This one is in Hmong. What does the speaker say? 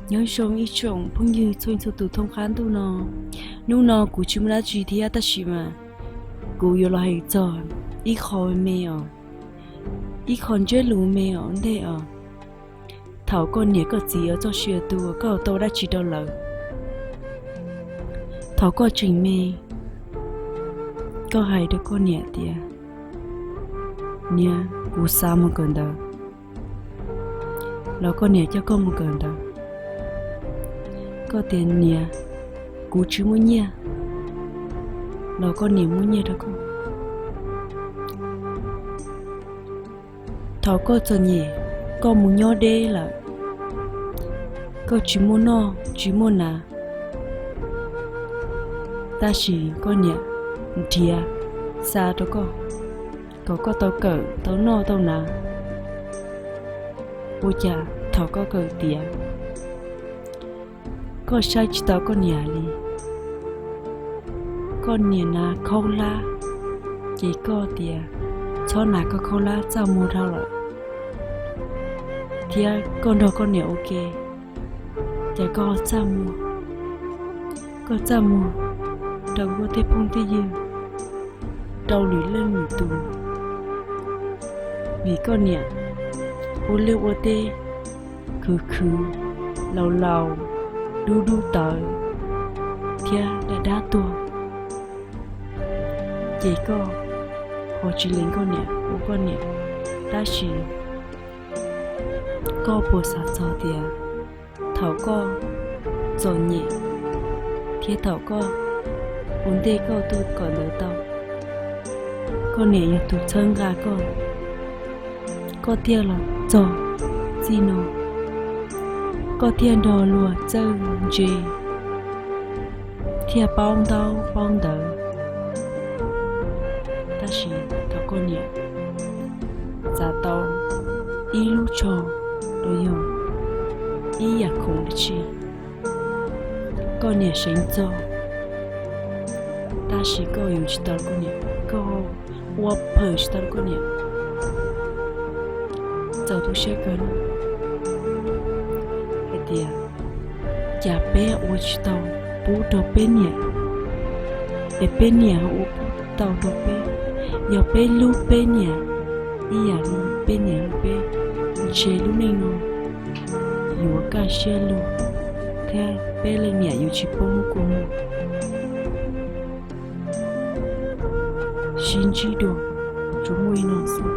Nyob zoo ib tsoom phooj ywg txhua txhua tus thoob qab ntuj no. Hnub no kuv tsis muaj dab tsi thiab tab sis mas kuv yuav los hais txog ib qho me os, ib qho ntsiab lus me os ntej os. Thaum koj niam koj txiv yuav txoj sia tu, koj tau dab tsi rau lawv? Thaum koj tseem me, koj hais rau koj niam tias, niam, kuv xav mus kawm ntawv, los koj niam coj koj mus kawm ntawv. Koj tias, niam, kuv tsis muaj nyiaj, los koj niam muab nyiaj rau koj. Thaum koj txom nyem, koj mus nyob deb lawm, koj tsis muaj noj tsis muaj hnav, tab sis koj niam nrhiav xa rau koj, kom koj tau kawm tau noj tau hnav. Ua cas thaum koj kawm tiav, koj saib tsis taus koj niam li? Koj niam hnav khaub hlab, ces koj tias, txhob hnav koj khaub hlab, txaj muag dhau lawm, thiab koj nrog koj niam ua ke, ces koj txaj muag, koj txaj muag rau koj tej phooj tej ywg, rau lwm leej lwm tus, vim koj niam ua liaj ua teb khwv khwv, laus laus, dub dub tawv, thiab dab dab tuag, ces koj ho tsis lees koj niam ua koj niam. Tab sis koj puas xav txog tias thaum koj txom nyem, thiab thaum koj ua ntej koj tuaj kawm ntawv tau, koj niam yog tus txhawb nqa koj, koj thiaj los txog txij no, koj thiaj nrog luag txawj ntse, thiaj paub ntaub paub ntawv. Tab sis thaum koj niam txav tau ib lub tsho los yog ib yam khoom dab tsi, koj niam seev txog, tab sis koj yuav tsis tau koj niam, koj ua phawm tsis tau koj niam. Txaus tu siab kawg hais tias, cas peb ua tsis tau pub rau peb niam, es peb niam ua pub tau rau peb? Yog peb hlub peb niam ib yam li peb niam hlub peb, ntshe lub neej no yuav kaj siab lug, thiab peb leej niam yuav tsis poob kua muag. Sib ntsib dua, tsuas muaj li no xwb.